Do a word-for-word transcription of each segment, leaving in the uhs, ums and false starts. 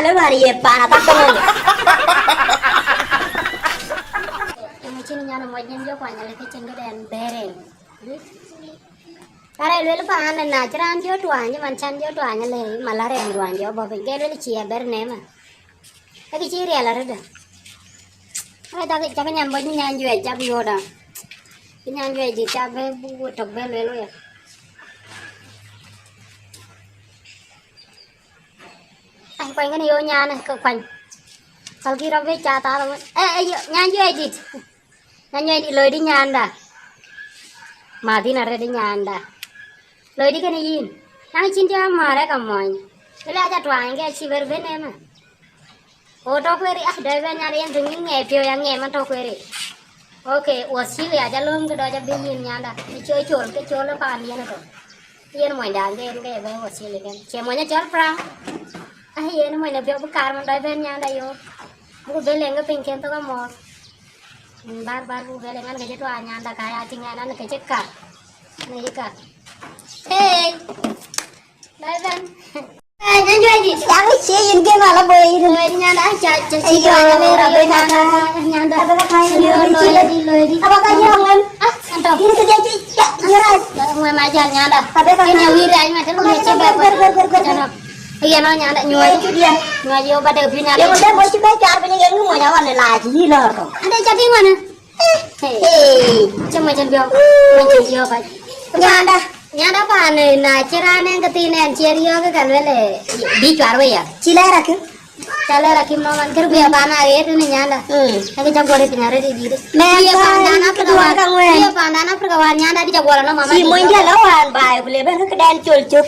Ëbɛ̈n ye paan athak töŋ. Yöŋ cïn nyan ë mɔc nyin jɔ kuany alë ke cïn këdɛn bɛ̈ɛ̈r en. Karɛ luel paan ë na cï raan jɔ tuany, man can jɔ tuany alë, malaria duany jɔ bɔ̈ piny, ke luel cï abɛ̈r neem ë. Ee kë cï riɛl arëdë. Ee cakë, cakë nyan bɔc nyan juɛc cak yööda. Bï nyan juɛc dït cak bï, bï wut tök bï luel wek. Ai, kuany kënë yo nyan ke kuany. Pälkï rɔt bï ca thath awën. Eh, eh, yo, nyan juɛc dït. Nyan juɛc dït, loi dï nyanda. Madhin arëët dï nyanda. Loi dï kënë yïn. Naŋ cïn cï amär ë ka mɔny. Ëlë aca tuany ke cï bɛ̈r bɛ̈n ëmën. O tɔ̈ kueeri, ah, dɔc bɛ̈n nyan yen thiŋ ŋɛɛ piɔ̈u ya ŋɛɛ man tɔ̈ kueeri. Okay, Australia aca lööm ke dɔc abï yïn nyanda. Ke col, ke col ë paan yen ëtök. Yen monydan ke yen ke bɛ̈n Australia kën. Cie mony acɔl Frank. Ah, yen mony na piɔ̈u bï kaar man dɔc bɛ̈n nyanda yo. Buku bï leŋ ke piny kën thok amɔɔr. Bar, bar, buku bï leŋ an ke cï tuany nyanda ka ya tïŋ an an ke cï kar. An ke cï kar. Hey. Dɔc bɛ̈n. Eh, nyan juɛc dït. Yaŋ cie yen gem ala boi rin. Loi nyanda, ah, ca, ca, ci. Ayo, jɔ, rabe na ka. Nyanda. Rabe na ka, yo, loi dï, loi dï. Aba ka yo ŋwen. Ah, anto. Yin ke dia ci, ya, nyira. Ŋwen ma jal nyanda. Rabe ka. Kenya wiri ay ma telo me che ba. Ber, ber, ber, ber, ber. Jana. Iya no nyanda, nyuai. Cu dia. Nyuai yo ba de pi nyanda. Yo de mo ci be jar be ni yen mo nya wan la ci yi lor ko. Ande ca ti ŋwen. Hey. Cï mac biɔ̈ɔ̈k, mac biɔ̈ɔ̈k kɔc. Nyanda. Nyanda pan, eh, na cï raan en ke thiin en cï riɔ̈ɔ̈k ke luel, eh, bï cuar wei ya. Cï lɛɛr akïm? Ca lɛɛr akïm nɔm an kër bï a pan a ɣet ni nyanda. Mm. Ake ca guɔ̈r piny arëët dït. Mɛn ye pandan Afrika wan. Ye pandan Afrika wan nyanda di ca guɔ̈r nɔm mama. Cï mony dia la wan bai ku le ben ke dan col cök.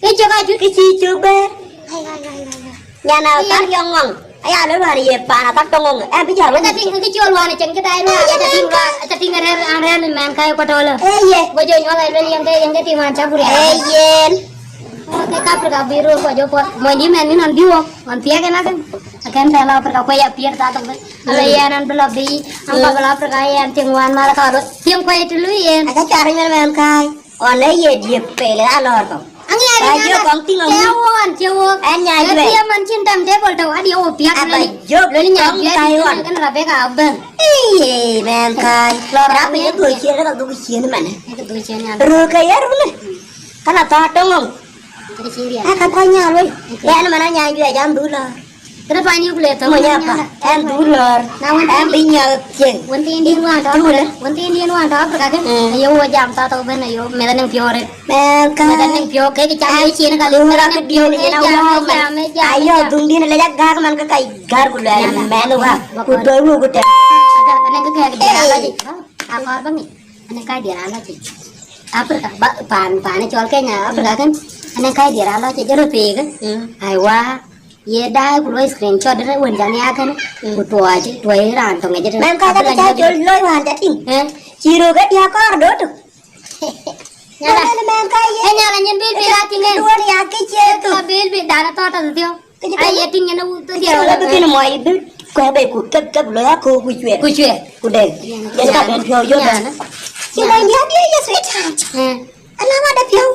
Ke cök acut. Ke cï cök bɛ̈ɛ̈r. Ai, ai, ai, ai, ai. Nyan a thak yɔŋ ŋɔŋ. Aya lɔ luan ye paan a thak tɔŋ ŋɔŋ. Ɛn bï jal wën. Ata tiŋ ke col wan ceng ke dai luan. Ata tiŋ luan, ata tiŋ rɛ̈ɛ̈r, an rɛ̈ɛ̈r ni mɛn kai kuat tɔ̈ lɔ. Ee ye. Go jɔ nyuɔl ai luel yɛn ke, yɛn ke tiŋ wan ca bur ya. Ee yen. Ke ka Afrika bï röör kɔc jɔ puɔt. Mony dï mɛn ni nɔn bï wok. Wan thiɛɛk en akën. Akën tɛ̈ lɔ Afrika kuec apiɛr tha thok bï. Ala yɛn an bï lɔ bï. An bä bï lɔ Afrika yɛn tiŋ wan mal ka rot. Tiŋ kuec të lui yen. Aka car mɛn mɛn kai. Ɣɔn ë ye diëp pel ë alɔɔr kɔ̈u. Aŋiɛc. Ba jɔ kɔŋ tïŋ aŋu. Cie wok, cie wok. Ɛn nya juɛc. Ë tiɛm man cïn tam table tɔ̈u, adï wok piak. Aba jɔ kɔŋ kai ɣɔn. Kën Rebecca abɛ̈n. Ii, mɛn kai. Lɔ rap piny ë dhuk ciëën, ë ka dhuk ciëën man. Ë ka dhuk ciëën nyan. Röök ke ye run. Kana thɔɔr töŋ ŋɔŋ. Ë ka kɔc nya luɔi. Yɛn man anya juɛc an dhuk lɔɔr. Kërë pany yuk le thok. Mony apa, ɛn dhuk lɔɔr, ɛn bï nyɔk cieŋ. Wën thiin dïn wan tɔ, wën thiin dïn wan tɔ Afrika kën. Mm. Ayo wo jam tha thok ben ayo, meth anëŋ piɔ̈u rët. Mɛn ka. Meth anëŋ piɔ̈u, kek jam ye cien ka le, meth anëŋ piɔ̈u, kek jam, jam, jam. Ayo, dhuŋ dïn le jak gak man ka kai gar ku le mɛn wa. Ku doi wo ku te. Anëŋ ka kek jam la ji. Akɔɔr ba ŋic. Anëŋ ka diɛɛr ala ji. Afrika, ba, pan, pan cɔl Kenya, Afrika kën. Anëŋ ka diɛɛr ala ji, jël pek. Mm. Aiwa. Ye daai ku luɔi screenshot rɛ̈ wën jam ya kënë, ku tuɔɔc, tuɔɔc raan tɔ̈ ŋic rɛ̈. Mɛn ka, ka, ka, ka, cɔl loi wään ca tïŋ. Eh? Cï röök ë diäk kɔɔr döt tök. Nyala. Mɛn, mɛn ka ye. Eh, nyala nyin bil bil a tïŋ en. Duɔ̈n ya kë cie tök. Ka bil bil dan a thɔɔt tɔ̈ thiɔ̈k. Kë cï ai ye tïŋ en a wut thiɔ̈k. Cï röök bï kën mɔi bï kuɛ̈k bei ku kep, kep loi a köök ku cuɛɛr. Ku cuɛɛr. Ku dɛ̈k. Yen ka ben piɔ̈u jɔ bɛ̈n. Nyala. Cï mɔi diäk ye, ye sweetheart. Eh. Ala ŋa de piɔ̈u.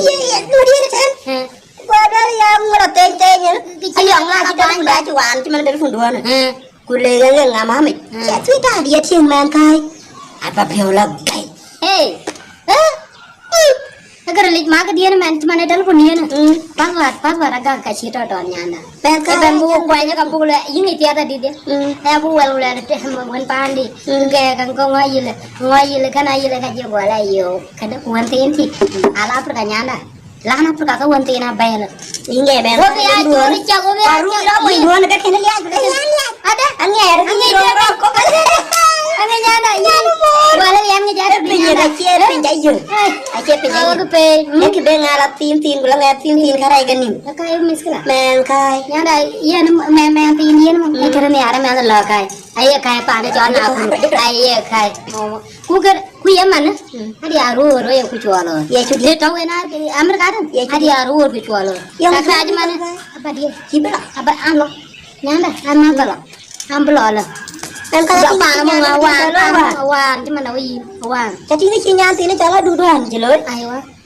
Ye, ye, nu diɛ̈n tɛ̈n. Eh. Guɔ duɛ̈r ya ŋuɔt atheny theny, eh? Ayɔŋ ŋa cï telephone da cï wan, cï man telephone duɔ̈n. Eh. Ku le yen ŋa mamic. Eh. Cie sweetheart ye tïŋ mɛn kai. Aba piɔ̈u la gai. Hey. Eh? Mm. Ë kërë lic ma këdiɛ̈n mɛn cï man ë telephone yen. Mm. Password, password agak ka cï tɔ̈ tɔ̈ nyanda. Mɛn kai. Ë bɛ̈n buk kuany ka buk le, yïn ë piath adït. Mm. Ë buk wɛl wɛl të wën paandi. Mm. Ke kan ko ŋɔ yïlë, ŋɔ yïlë, kan a yïlë ka jë guɔ la yo. Kënë ku wën thiin tï, ala Afrika nyanda. Lan Afrika ke wën thiin abɛ̈ɛ̈l. Yïn ŋɛɛ bɛ̈n. Wo ke ya cɔɔr cak, wo ke ya cɔɔr. Aru lo mo duɔ̈n ke kën liac, ke kën liac. Ada. Aŋiɛɛr, aŋiɛɛr rɔt ko. Aŋiɛɛr nyanda, yïn. Wala yɛn ŋic ada. Piny ka cie piny ca yïn. Ai. Acie piny ca yïn. Awo ke piny. Ë kë be ŋa la thiin thiin, ku la ŋɛɛ thiin thiin ka rɛc ke nïm. Ka ye miskila. Mɛn kai. Nyanda, yɛn mɛ, mɛ thiin yɛn mo. Ë kërë nhiaar mɛn lɔ kai. Aye kai panë cɔl na ku. Aye kai. Ku kë, ku ye man, mm, adi aruɔ̈ɔ̈r ye ku cuɔl. Ye cu le tɔ̈u en Amerika tën. Ye cu adi aruɔ̈ɔ̈r ku cuɔl. Ye ka ku cuɔl man. Aba diɛ. Ci bela. Aba an lɔ. Nyanda, an ma bela. An bela lɔ. An ka la panë mo wan, wan, wan, ci man awi, wan. Ka tïŋ ci nyan thiin cɔl Adut wan ci looi. Aiwa.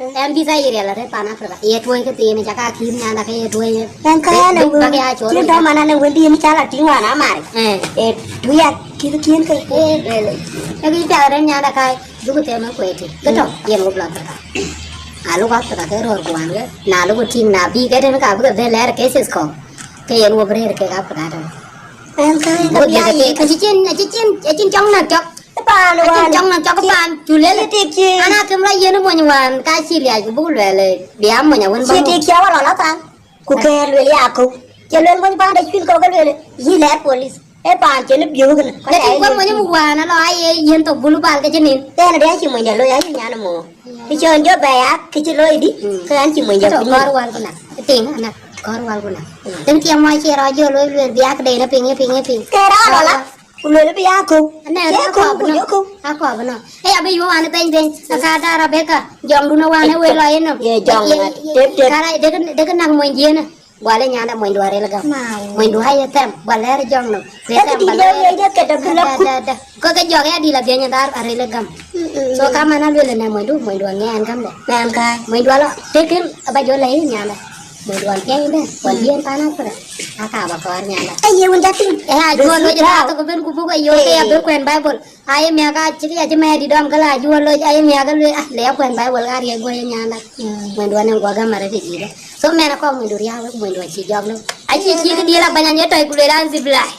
Ɛn visa ye riɛl arëët pan Africa. Ye tuɔ̈i ke thiin, cak akïm nyanda ke ye tuɔ̈i. Ɛn ka ɛn bï, bï, bï ya cɔl cïn tɔ̈ man anëŋ wëndï yen cä la tïŋ wään amar. Eh. Eh, tuɔ̈i akïth kiën ke. Eh, eh, eh. Ee kë piath arëët nyanda kai, duk them ë kueeti. Ke tɔ̈, yen wok lɔ Africa. Na lok Africa ke röör kuan ke. Na lok tïŋ na bï ke tën ka bï ke ben lɛɛr cases kɔ̈k. Ke yen wok rëër kek Africa tën. Ɛn ka ɛn ka bï ya ye. Acï cin, acï cin, acï cin cɔŋ na cɔk. Paan acïn wään cɔŋ nɔn cɔk paan cu lel. Cï tik cï. Ana këm la yen mony wään ka cï liac ku buk luɛl bï a mony awën cï bä tik cï awä lɔ la thaŋ. Ku kɛɛr luel ya kɔ̈u. Cï luel mony paan de cuil kɔ̈u ke luel yï lɛɛr police. Ee paan cï lë biöök në. Lakin guɔ mony muk wään alɔ aye yen thok bulu bal ke cï nin. Tɛn de acï mony de looi ayï nyan mo. Kë cɔn jɔ bɛ ya kë cï looi di. Ke an cï mony de kɔɔr wal ku nak. Tiŋ anak kɔɔr wal ku nak. Tiŋ tiɛm wa cï rɔ jɔ looi luel bï ak de na piŋ piŋ piŋ. Ke rɔ lɔ la. Ku luel bï ya kɔ̈u. Anɛn cie kɔ̈u ku jɔ kɔ̈u. Akɔɔp nɔ. Ë ya bï yuɔ wan pɛny pɛny. Aka da Rebecca. Jɔŋdun ë wan ë wël lɔ yenɔm. Ye jɔŋ ŋa tep tep. Kara dek dek nak mony diën. Gual ë nyanda mony duar rel gam. Mony duar ye thɛm. Gual lɛɛr jɔŋ nɔm. Ye thɛm gual lɛɛr. Ye ke da bila ku. Ko ke jɔk ya dila biɛny dar arel gam. So ka man a luel ne mony du mony duar ngɛn gam de. Mɛn kai. Mony duar lɔ tekin aba jɔ lɛ nyanda. Mony duar piɛny de. Gual yen pana kura. Aka ba kɔɔr nyanda. Ë ye wun jatin. Ë a juɔl wec ë thaak thok ëbën ku buk ë yök ke ya bï kuɛn Bible. Aye miäk acïk ya cï mɛɛt dït dɔm ke la juɔl loc aye miäk ke lueel ah le ya kuɛn Bible ka riɛc guɔ ye nyanda. Mony duɔn en guɔ gäm arëët ë jïïdë. So mɛn akɔk mony du riääk wek mony duɔn cï jɔk lëu. Acï cï kë diël abany an ye tɔc ku lueel an zip line.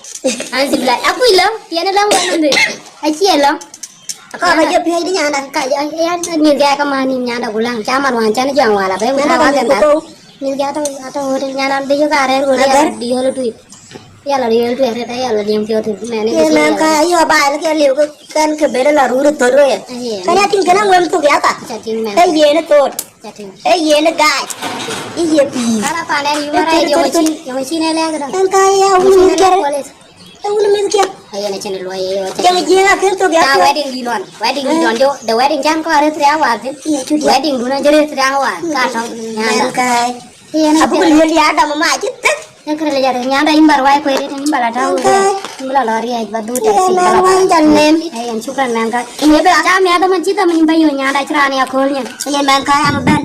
An zip line. Akuc lëu, tiɛn ë läŋ wɛn nɔm dhil. Acie lëu. Akɔk ba jɔ piɔ̈c dï nyanda. Ka ya ya nyin gɛɛk aman nyin nyanda ku läŋ. Ca man wään cän jɔŋ wala bɛ wut awä gɛn dhal. Mïth ke atɔ̈ atɔ̈ ɣöt nyan an bï yök arɛ̈ɛ̈r ɣöt ya bï yöl tui. Ya la riëël tuɛɛr rɛt aya la liɛŋ piɔ̈ɔ̈th thïn mɛn ë yen mɛn ka ayï ba baai lë ke liu ke kɛn ke ben la rur thot roye. Ayen. Kɛn ya tïŋ kën aŋuɛm thok ya ka. Ca tïŋ mɛn. Ë yen thot. Ca tïŋ. Ë yen gaai. Ë ye pïïr. Kala pan ɛn yï wara yɔŋ cin yɔŋ cin ë lɛ̈k dä. Ɛn ka ya wun mïth kiɛr. Ë wun mïth kiɛr. Ayen acïn luɔi ye. Jɛŋ jiëŋ akën thok ya. Ka wedding di lɔn wedding di lɔn jo the wedding can kɔ arëth three hours thïn. Wedding dun ajëre three hours ka tɔŋ. Ɛn ka. Abuk luel ya dam ma cï thek. Ë kërë lec arëth nyanda yïn ba ruai kueer yïn ba la tau. Yïn ba la lɔ riɛc ba dhut taxi ba la. Wan jal nem. Ë yen shukran mɛn ka. Ye be ta miäth man cï tham yïn ba yo nyanda cï raan ya kööl nyin. Yen mɛn ka yam bɛn.